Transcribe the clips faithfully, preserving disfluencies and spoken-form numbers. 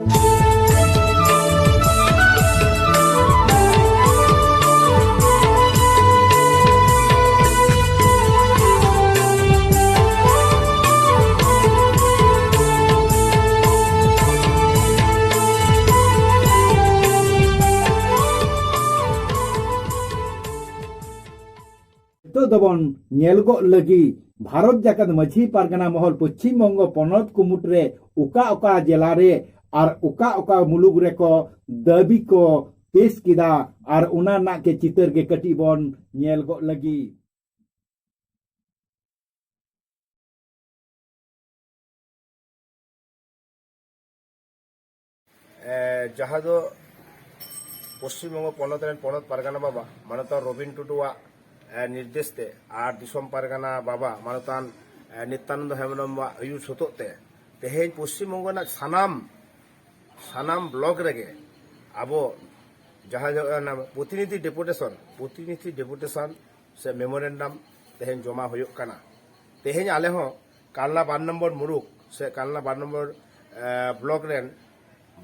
ᱱᱤᱛᱚᱜ ᱫᱚᱵᱚᱱ ᱧᱮᱞ ᱜᱚᱫ ᱞᱟᱹᱜᱤᱫ ᱵᱷᱟᱨᱚᱛ ᱡᱟᱠᱟᱛ ᱢᱟᱹᱡᱷᱤ ᱯᱟᱨᱜᱟᱱᱟ ᱢᱚᱦᱚᱞ ᱯᱚᱪᱷᱤᱢ ᱵᱚᱝᱜᱚ ᱯᱚᱱᱚᱛ ᱠᱩᱢᱩᱴ ᱨᱮ ᱚᱠᱟ ᱚᱠᱟ ᱡᱮᱞᱟ ᱨᱮ ᱟᱨ ᱚᱠᱟ ᱚᱠᱟ ᱢᱩᱞᱩᱠ ᱨᱮᱠᱚ ᱫᱟᱹᱵᱤ ᱠᱚ ᱯᱮᱥ ᱠᱮᱫᱟ, ᱟᱨ ᱚᱱᱟ ᱨᱮᱱᱟᱜ ᱜᱮ ᱪᱤᱛᱟᱹᱨ ᱜᱮ ᱠᱟᱹᱴᱤᱡ ᱵᱚᱱ ᱧᱮᱞ ᱜᱚᱫ ᱞᱟᱹᱜᱤᱫ᱾ ᱮ, ᱡᱟᱦᱟᱸ ᱫᱚ ᱯᱚᱥᱪᱤᱢ ᱵᱚᱝᱜᱚ ᱯᱚᱱᱚᱛ ᱨᱮᱱ ᱯᱚᱱᱚᱛ ᱯᱟᱨᱜᱟᱱᱟ ᱵᱟᱵᱟ ᱢᱟᱱᱚᱛᱟᱱ ᱨᱚᱵᱤᱱ ᱴᱩᱰᱩᱣᱟᱜ, ᱮ, ᱱᱤᱨᱫᱮᱥ ᱛᱮ ᱟᱨ ᱫᱤᱥᱚᱢ ᱯᱟᱨᱜᱟᱱᱟ ᱵᱟᱵᱟ ᱢᱟᱱᱚᱛᱟᱱ, ᱮ, ᱱᱤᱛᱭᱟᱱᱚᱱᱫᱚ ᱦᱮᱢᱵᱨᱚᱢᱟᱜ ᱟᱹᱭᱩᱨ ᱥᱚᱛᱚᱜ ᱛᱮ ᱛᱮᱦᱮᱧ ᱯᱚᱥᱪᱤᱢ ᱵᱚᱝᱜᱚ ᱨᱮᱱᱟᱜ ᱥᱟᱱᱟᱢ, ᱥᱟᱱᱟᱢ ᱵᱞᱚᱠ ᱨᱮᱜᱮ ᱟᱵᱚ ᱡᱟᱦᱟᱸ ᱫᱚ ᱚᱱᱟ ᱯᱨᱚᱛᱤᱱᱤᱫᱷᱤ ᱰᱮᱯᱩᱴᱮᱥᱚᱱ, ᱯᱨᱚᱛᱤᱱᱤᱫᱷᱤ ᱰᱮᱯᱩᱴᱮᱥᱚᱱ ᱥᱮ ᱢᱮᱢᱳᱨᱮᱱᱰᱟᱢ ᱛᱮᱦᱮᱧ ᱡᱚᱢᱟ ᱦᱩᱭᱩᱜ ᱠᱟᱱᱟ᱾ ᱛᱮᱦᱮᱧ ᱟᱞᱮ ᱦᱚᱸ ᱠᱟᱞᱱᱟ ᱵᱟᱨ ᱱᱚᱢᱵᱚᱨ ᱢᱩᱞᱩᱠ ᱥᱮ ᱠᱟᱞᱱᱟ ᱵᱟᱨ ᱱᱚᱢᱵᱚᱨ, ᱮ, ᱵᱞᱚᱠ ᱨᱮᱱ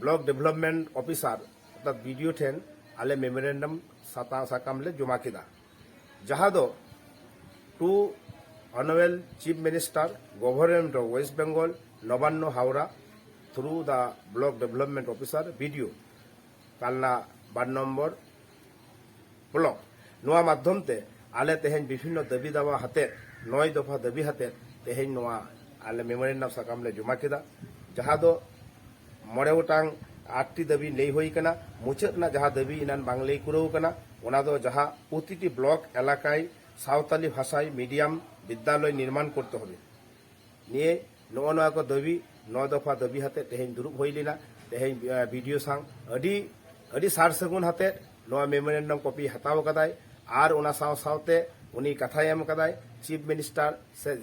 ᱵᱞᱚᱠ ᱰᱮᱵᱷᱞᱚᱯᱢᱮᱱᱴ ᱚᱯᱷᱤᱥᱟᱨ ᱚᱨᱛᱷᱟᱛ ᱵᱤᱰᱤᱳ ᱴᱷᱮᱱ ᱟᱞᱮ ᱢᱮᱢᱳᱨᱮᱱᱰᱟᱢ ᱥᱟᱛᱟ ᱥᱟᱠᱟᱢ ᱞᱮ ᱡᱚᱢᱟ ᱠᱮᱫᱟ, ᱡᱟᱦᱟᱸ ᱫᱚ to Honorable Chief Minister, Government of West Bengal, Nabanno Howrah, through the Block Development Officer, B D O, Kalna ᱵᱟᱨ ᱱᱚᱢᱵᱚᱨ ᱵᱞᱚᱠ᱾ ᱱᱚᱣᱟ ᱢᱟᱫᱽᱫᱷᱚᱢ ᱛᱮ ᱟᱞᱮ ᱛᱮᱦᱮᱧ ᱵᱤᱵᱷᱤᱱᱱᱚ ᱫᱟᱹᱵᱤ ᱫᱟᱣᱟ ᱦᱟᱛᱮᱫ, ᱱᱚᱭ ᱫᱚᱯᱷᱟ ᱫᱟᱹᱵᱤ ᱦᱟᱛᱮᱫ ᱛᱮᱦᱮᱧ ᱱᱚᱣᱟ ᱟᱞᱮ ᱢᱮᱢᱳᱨᱮᱱᱰᱟᱢ ᱥᱟᱠᱟᱢ ᱞᱮ ᱡᱚᱢᱟ ᱠᱮᱫᱟ, ᱡᱟᱦᱟᱸ ᱫᱚ ᱢᱚᱬᱮ ᱜᱚᱴᱟᱝ ᱟᱴᱴᱤ ᱫᱟᱹᱵᱤ ᱞᱟᱹᱭ ᱦᱩᱭ ᱠᱟᱱᱟ᱾ ᱢᱩᱪᱟᱹᱫ ᱨᱮᱱᱟᱜ ᱡᱟᱦᱟᱸ ᱫᱟᱹᱵᱤ ᱮᱱᱟᱱ ᱵᱟᱝ ᱞᱟᱹᱭ ᱠᱩᱨᱟᱹᱣ ᱠᱟᱱᱟ, ᱚᱱᱟ ᱫᱚ ᱡᱟᱦᱟᱸ ᱯᱨᱚᱛᱤᱴᱤ ᱵᱞᱚᱠ ᱮᱞᱟᱠᱟᱭ ᱥᱟᱶᱛᱟᱞᱤ ᱵᱷᱟᱥᱟᱭ ᱢᱤᱰᱤᱭᱟᱢ ᱵᱤᱫᱽᱭᱟᱞᱚᱭ ᱱᱤᱨᱢᱟᱱ ᱠᱚᱨᱛᱮ ᱦᱚᱵᱮ᱾ ᱱᱤᱭᱟᱹ ᱱᱚᱜᱼᱚ ᱱᱚᱣᱟ ᱠᱚ ᱫᱟᱹᱵᱤ, ᱱᱚ ᱫᱚᱯᱷᱟ ᱫᱟᱹᱵᱤ ᱦᱟᱛᱮ ᱛᱮᱦᱮᱧ ᱫᱩᱲᱩᱵ ᱦᱩᱭ ᱞᱮᱱᱟ᱾ ᱛᱮᱦᱮᱧ, ᱮ, ᱵᱤᱰᱤᱳ ᱥᱟᱶ ᱟᱹᱰᱤ, ᱟᱹᱰᱤ ᱥᱟᱨ ᱥᱟᱹᱜᱩᱱ ᱦᱟᱛᱮ ᱱᱚᱣᱟ ᱢᱮᱢᱳᱨᱮᱱᱰᱟᱢ ᱠᱚᱯᱤ ᱦᱟᱛᱟᱣ ᱠᱟᱫᱟᱭ ᱟᱨ ᱚᱱᱟ ᱥᱟᱶ ᱥᱟᱶᱛᱮ ᱩᱱᱤ ᱠᱟᱛᱷᱟᱭ ᱮᱢ ᱠᱟᱫᱟᱭ, ᱪᱤᱯ ᱢᱤᱱᱤᱥᱴᱟᱨ ᱥᱮ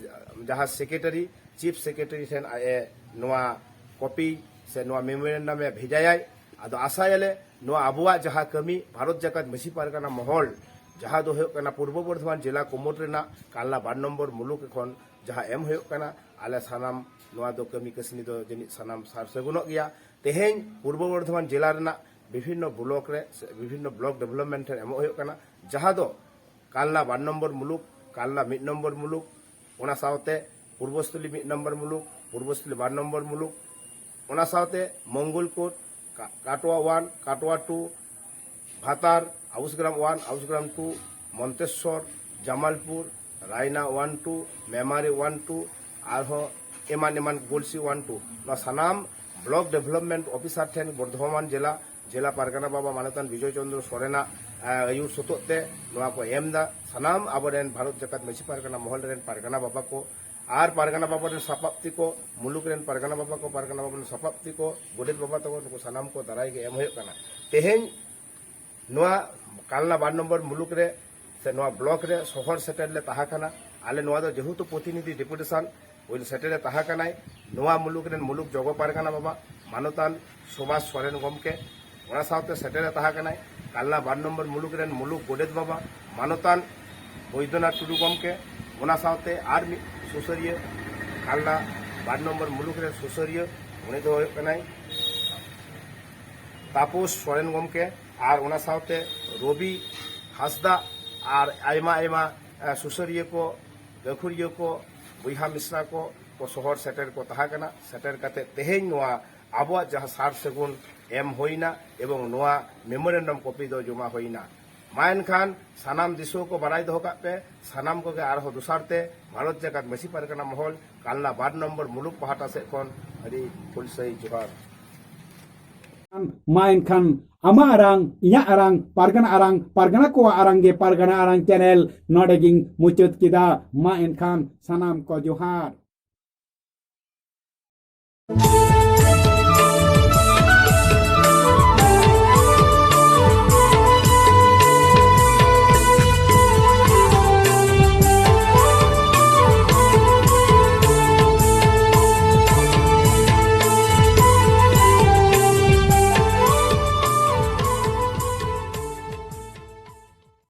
ᱡᱟᱦᱟᱸ ᱥᱮᱠᱨᱮᱴᱟᱨᱤ, ᱪᱤᱯ ᱥᱮᱠᱨᱮᱴᱟᱨᱤ ᱴᱷᱮᱱ ᱟᱡ ᱮ ᱱᱚᱣᱟ ᱠᱚᱯᱤ ᱥᱮ ᱱᱚᱣᱟ ᱢᱮᱢᱳᱨᱮᱱᱰᱟᱢ ᱮ ᱵᱷᱮᱡᱟᱭᱟᱭ᱾ ᱟᱫᱚ ᱟᱥᱟᱭᱟᱞᱮ ᱱᱚᱣᱟ ᱟᱵᱚᱣᱟᱜ ᱡᱟᱦᱟᱸ ᱠᱟᱹᱢᱤ ᱵᱷᱟᱨᱚᱛ ᱡᱟᱠᱟᱛ ᱢᱟᱹᱡᱷᱤ ᱯᱟᱨᱜᱟᱱᱟ ᱢᱚᱦᱚᱞ, ᱡᱟᱦᱟᱸ ᱫᱚ ᱦᱩᱭᱩᱜ ᱠᱟᱱᱟ ᱯᱩᱨᱵᱚ ᱵᱚᱨᱫᱷᱚᱢᱟᱱ ᱡᱮᱞᱟ ᱠᱩᱢᱩᱴ ᱨᱮᱱᱟᱜ ᱠᱟᱞᱱᱟ ᱵᱟᱨ ᱱᱚᱢᱵᱚᱨ ᱢᱩᱞᱩᱠ ᱠᱷᱚᱱ ᱡᱟᱦᱟᱸ ᱮᱢ ᱦᱩᱭᱩᱜ ᱠᱟᱱᱟ, ᱟᱞᱮ ᱥᱟᱱᱟᱢ ᱱᱚᱣᱟ ᱫᱚ ᱠᱟᱹᱢᱤ ᱠᱟᱹᱥᱱᱤ ᱫᱚ ᱡᱟᱹᱱᱤᱡ ᱥᱟᱱᱟᱢ ᱥᱟᱨ ᱥᱟᱹᱜᱩᱱᱚᱜ ᱜᱮᱭᱟ᱾ ᱛᱮᱦᱮᱧ ᱯᱩᱨᱵᱚ ᱵᱚᱨᱫᱷᱚᱢᱟᱱ ᱡᱮᱞᱟ ᱨᱮᱱᱟᱜ ᱵᱤᱵᱷᱤᱱᱱᱚ ᱵᱞᱚᱠ ᱨᱮ ᱥᱮ ᱵᱤᱵᱷᱤᱱᱱᱚ ᱵᱞᱚᱠ ᱰᱮᱵᱷᱞᱚᱯᱢᱮᱱᱴ ᱴᱷᱮᱱ ᱮᱢᱚᱜ ᱦᱩᱭᱩᱜ ᱠᱟᱱᱟ, ᱡᱟᱦᱟᱸ ᱫᱚ ᱠᱟᱞᱱᱟ ᱵᱟᱨ ᱱᱚᱢᱵᱚᱨ ᱢᱩᱞᱩᱠ, ᱠᱟᱞᱱᱟ ᱢᱤᱫ ᱱᱚᱢᱵᱚᱨ ᱢᱩᱞᱩᱠ, ᱚᱱᱟ ᱥᱟᱶᱛᱮ ᱯᱩᱨᱵᱚᱥᱛᱷᱚᱞᱤ ᱢᱤᱫ ᱱᱚᱢᱵᱚᱨ ᱢᱩᱞᱩᱠ, ᱯᱩᱨᱵᱚᱥᱛᱷᱚᱞᱤ ᱵᱟᱨ ᱱᱚᱢᱵᱚᱨ ᱢᱩᱞᱩᱠ, ᱚᱱᱟ ᱥᱟᱶᱛᱮ ᱢᱚᱝᱜᱚᱞᱠᱳᱴ, ᱠᱟ-, Katwa one, Katwa two, Bhatar, Ausgram one, Ausgram two, Manteswar, Jamalpur, Raina one two, Memari one two, ᱟᱨᱦᱚᱸ ᱮᱢᱟᱱ ᱮᱢᱟᱱ ᱜᱳᱞᱥᱤ ᱳᱣᱟᱱ ᱴᱩ, ᱱᱚᱣᱟ ᱥᱟᱱᱟᱢ ᱵᱞᱚᱠ ᱰᱮᱵᱷᱞᱚᱯᱢᱮᱱᱴ ᱚᱯᱷᱤᱥᱟᱨ ᱴᱷᱮᱱ ᱵᱚᱨᱫᱷᱚᱢᱟᱱ ᱡᱮᱞᱟ, ᱡᱮᱞᱟ ᱯᱟᱨᱜᱟᱱᱟ ᱵᱟᱵᱟ ᱢᱟᱱᱚᱛᱟᱱ ᱵᱤᱡᱚᱭ ᱪᱚᱱᱫᱨᱚ ᱥᱚᱨᱮᱱᱟᱜ, ᱮ, ᱟᱹᱭᱩᱨ ᱥᱚᱛᱚᱜ ᱛᱮ ᱱᱚᱣᱟ ᱠᱚ ᱮᱢ ᱮᱫᱟ᱾ ᱥᱟᱱᱟᱢ ᱟᱵᱚᱨᱮᱱ ᱵᱷᱟᱨᱚᱛ ᱡᱟᱠᱟᱛ ᱢᱟᱹᱡᱷᱤ ᱯᱟᱨᱜᱟᱱᱟ ᱢᱚᱦᱚᱞ ᱨᱮᱱ ᱯᱟᱨᱜᱟᱱᱟ ᱵᱟᱵᱟ ᱠᱚ ᱟᱨ ᱯᱟᱨᱜᱟᱱᱟ ᱵᱟᱵᱟ ᱨᱮᱱ ᱥᱟᱯᱟᱵ ᱛᱤ ᱠᱚ, ᱢᱩᱞᱩᱠ ᱨᱮᱱ ᱯᱟᱨᱜᱟᱱᱟ ᱵᱟᱵᱟ ᱠᱚ, ᱯᱟᱨᱜᱟᱱᱟ ᱵᱟᱵᱟ ᱨᱮᱱ ᱥᱟᱯᱟᱵ ᱛᱤ ᱠᱚ, ᱜᱚᱰᱮᱛ ᱵᱟᱵᱟ ᱛᱟᱠᱚ, ᱱᱩᱠᱩ ᱥᱟᱱᱟᱢ ᱠᱚ ᱫᱟᱨᱟᱭ ᱜᱮ ᱮᱢ ᱦᱩᱭᱩᱜ ᱠᱟᱱᱟ᱾ ᱛᱮᱦᱮᱧ ᱱᱚᱣᱟ ᱠᱟᱞᱱᱟ ᱵᱟᱨ ᱱᱚᱢᱵᱚᱨ ᱢᱩᱞᱩᱠ ᱨᱮ ᱥᱮ ᱱᱚᱣᱟ ᱵᱞᱚᱠ ᱨᱮ ᱥᱚᱦᱚᱨ ᱥᱮᱴᱮᱨ ᱞᱮ ᱛᱟᱦᱮᱸ ᱠᱟᱱᱟ᱾ ᱟᱞᱮ ᱱᱚᱣᱟ ᱫᱚ ᱡᱮᱦᱮᱛᱩ ᱯᱨᱚᱛᱤᱱᱤᱫᱷᱤ ᱰᱮᱯᱩᱴᱮᱥᱚᱱ ᱩᱱᱤ ᱥᱮᱴᱮᱨᱮ ᱛᱟᱦᱮᱸ ᱠᱟᱱᱟᱭ, ᱱᱚᱣᱟ ᱢᱩᱞᱩᱠ ᱨᱮᱱ ᱢᱩᱞᱩᱠ ᱡᱚᱜᱚ ᱯᱟᱨᱜᱟᱱᱟ ᱵᱟᱵᱟ ᱢᱟᱱᱚᱛᱟᱱ ᱥᱩᱵᱷᱟᱥ ᱥᱚᱨᱮᱱ ᱜᱚᱢᱠᱮ, ᱚᱱᱟ ᱥᱟᱶᱛᱮ ᱥᱮᱴᱮᱨᱮ ᱛᱟᱦᱮᱸ ᱠᱟᱱᱟᱭ ᱠᱟᱞᱱᱟ ᱵᱟᱨ ᱱᱚᱢᱵᱚᱨ ᱢᱩᱞᱩᱠ ᱨᱮᱱ ᱢᱩᱞᱩᱠ ᱜᱚᱰᱮᱛ ᱵᱟᱵᱟ ᱢᱟᱱᱚᱛᱟᱱ ᱵᱳᱭᱫᱚᱱᱟᱛᱷ ᱴᱩᱰᱩ ᱜᱚᱢᱠᱮ, ᱚᱱᱟ ᱥᱟᱶᱛᱮ ᱟᱨ ᱢᱤᱫ ᱥᱩᱥᱟᱹᱨᱤᱭᱟᱹ, ᱠᱟᱞᱱᱟ ᱵᱟᱨ ᱱᱚᱢᱵᱚᱨ ᱢᱩᱞᱩᱠ ᱨᱮᱱ ᱥᱩᱥᱟᱹᱨᱤᱭᱟᱹ, ᱩᱱᱤ ᱫᱚ ᱦᱩᱭᱩᱜ ᱠᱟᱱᱟᱭ ᱛᱟᱯᱚᱥ ᱥᱚᱨᱮᱱ ᱜᱚᱢᱠᱮ, ᱟᱨ ᱚᱱᱟ ᱥᱟᱶᱛᱮ ᱨᱚᱵᱤ ᱦᱟᱸᱥᱫᱟ ᱟᱨ ᱟᱭᱢᱟ ᱟᱭᱢᱟ, ᱮ, ᱥᱩᱥᱟᱹᱨᱤᱭᱟᱹ ᱠᱚ, ᱜᱟᱹᱠᱷᱩᱲᱤᱭᱟᱹ ᱠᱚ, ᱵᱚᱭᱦᱟ ᱢᱤᱥᱨᱟ ᱠᱚ, ᱠᱚ ᱥᱚᱦᱚᱨ ᱥᱮᱴᱮᱨ ᱠᱚ ᱛᱟᱦᱮᱸ ᱠᱟᱱᱟ᱾ ᱥᱮᱴᱮᱨ ᱠᱟᱛᱮ ᱛᱮᱦᱮᱧ ᱱᱚᱣᱟ ᱟᱵᱚᱣᱟᱜ ᱡᱟᱦᱟᱸ ᱥᱟᱨ ᱥᱟᱹᱜᱩᱱ ᱮᱢ ᱦᱩᱭᱱᱟ ᱮᱵᱚᱝ ᱱᱚᱣᱟ ᱢᱮᱢᱳᱨᱮᱱᱰᱟᱢ ᱠᱚᱯᱤ ᱫᱚ ᱡᱚᱢᱟ ᱦᱩᱭᱱᱟ᱾ ᱢᱟ ᱮᱱᱠᱷᱟᱱ ᱥᱟᱱᱟᱢ ᱫᱤᱥᱩᱣᱟᱹ ᱠᱚ ᱵᱟᱲᱟᱭ ᱫᱚᱦᱚ ᱠᱟᱜ ᱯᱮ, ᱥᱟᱱᱟᱢ ᱠᱚᱜᱮ ᱟᱨᱦᱚᱸ ᱫᱚᱥᱟᱨ ᱛᱮ ᱵᱷᱟᱨᱚᱛ ᱡᱟᱠᱟᱛ ᱢᱟᱹᱡᱷᱤ ᱯᱟᱨᱜᱟᱱᱟ ᱢᱚᱦᱚᱞ ᱠᱟᱞᱱᱟ ᱵᱟᱨ ᱱᱚᱢᱵᱚᱨ ᱢᱩᱞᱩᱠ ᱯᱟᱦᱴᱟ ᱥᱮᱫ ᱠᱷᱚᱱ ᱟᱹᱰᱤ ᱦᱩᱞᱥᱟᱹᱭ ᱡᱚᱦᱟᱨ᱾ ᱢᱟ ᱮᱱᱠᱷᱟᱱ ᱟᱢᱟᱜ ᱟᱨᱟᱝ, ᱤᱧᱟᱹᱜ ᱟᱨᱟᱝ, ᱯᱟᱨᱜᱟᱱᱟ ᱟᱨᱟᱝ, ᱯᱟᱨᱜᱟᱱᱟ ᱠᱚᱣᱟᱜ ᱟᱨᱟᱝ ᱜᱮ ᱯᱟᱨᱜᱟᱱᱟ ᱟᱨᱟᱝ ᱪᱮᱱᱮᱞ ᱱᱚᱰᱮ ᱜᱤᱧ ᱢᱩᱪᱟᱹᱫ ᱠᱮᱫᱟ᱾ ᱢᱟ ᱮᱱᱠᱷᱟᱱ ᱥᱟᱱᱟᱢ ᱠᱚ ᱡᱚᱦᱟᱨ᱾